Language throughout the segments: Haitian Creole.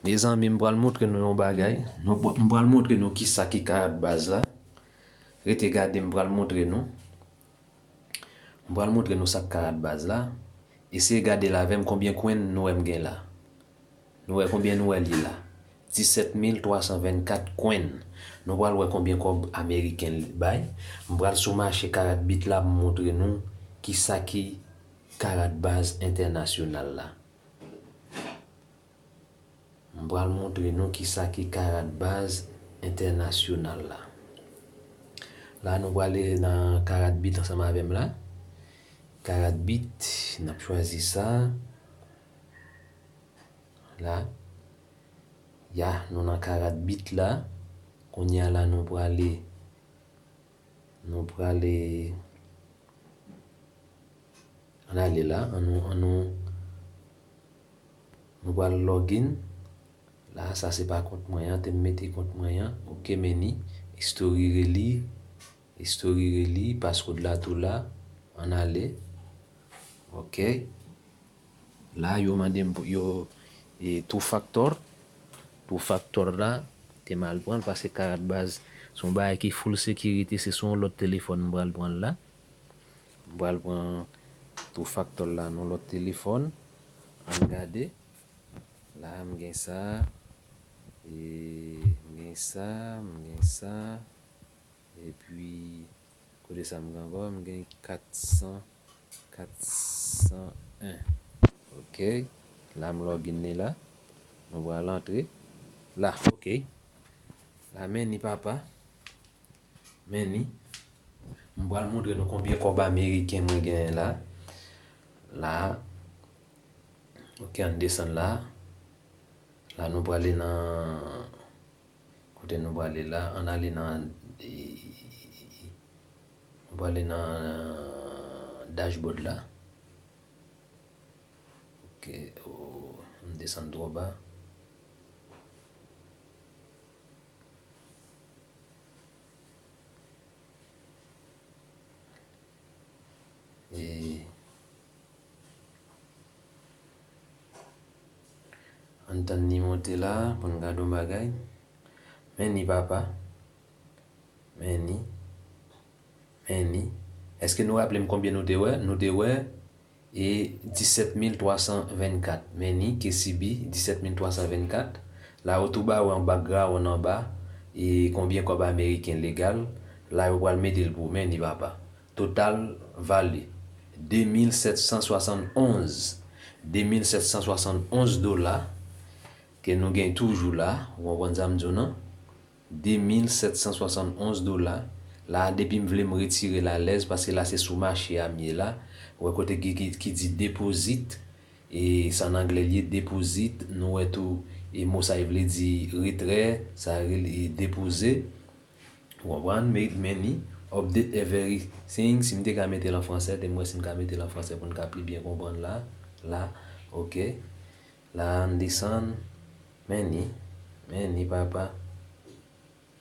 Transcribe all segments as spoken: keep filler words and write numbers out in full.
Mezanmi, m pral montre nou yon bagay. Nou, m pral montre nou kisa ki karat baz la. Rete gade, m pral montre nou. M pral montre nou sa k karat baz la. Eseye gade l avè m konbyen kwenn nou wè m gen la. Nou wè konbyen nou wè li la. Disèt mil twa san vennkat kwenn. Nou pral wè konbyen kòb ameriken li bay. M pral sou mache karat bit la pou m montre nou kisa ki karat baz entènasyonal la. M pral montre nou kisa ki karat baz entènasyonal la. La, nou prale nan karat bit ansanm avè m la. Karat bit, n ap chwazi sa. La. Ya, nou nan karat bit la. Kounye a la, nou prale, nou prale, ann ale la, an nou, an nou, nou pral login. La, sa se pa kont mwen an, te m mete kont mwen an. Ok, meni, history reli, history reli, passcode la tou la, ann ale. Ok. La, yo mande m pou yo, e, two factor. Two factor la, te m al pran l paske karat baz se yon bagay ki full sekirite, se sou yon lòt telefòn m pral pran l la. M pral pran two factor la nan lòt telefòn. Ann gade. La, m gen sa. E, m gen sa, m gen sa. Epi, kote sa m gen ankò? M gen kat san, kat san en. Ok. La, m login li la. Nou pral antre. La, ok. La, meni papa. Meni. M pral montre nou konbyen kòb ameriken mwen genyen la. La. Ok, ann desann la. La, nou prale nan Kote nou prale la? Ann ale nan, nou prale nan dashboard la. Ok, oh, m desann twò ba. E ann tann li monte la pou n gade yon bagay. Meni papa. Meni. Meni. Èske nou raple m konbyen nou te wè? Nou te wè, e, disèt mil twa san vennkat. Meni, K C B, disèt mil twa san vennkat. La, ou tou ba wè yon background anba, e, konbyen kòb ameriken legal. La, yo pral mete l pou meni papa. Total value, de mil sèt san swasann onz. De mil sèt san swasann onz dola ke nou gen toujou la, ou konprann sa m di w nan? De mil sèt san swasann onz dola. La, depi m vle m retire l alèz, paske la se sou mache a m ye la. Ou wè kote ki, ki, ki di deposit, e sa an anglè l ye, deposit. Nou wè tou, e mo sa a vle di retrè, sa rele depoze. Ou konprann? Made many, update everything. Si m te ka mete l an fransè, te m wè si m ka mete l an fransè pou n ka pli byen konprann la. La, ok. La, ann desann. Many. Many, papa.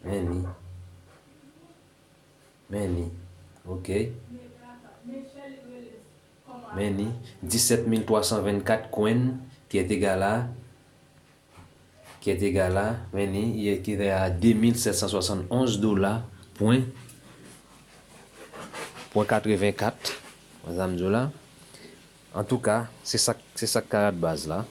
Many. Many. Ok. Many. Disèt mil twa san vennkat kwenn ki est égal à, ki est égal à, many, ki est égal à de mil sèt san swasann onz dola, pwen, pwen katrevenkat. Wè sa m di w la. Antouka, se sa, se sa k karat baz la.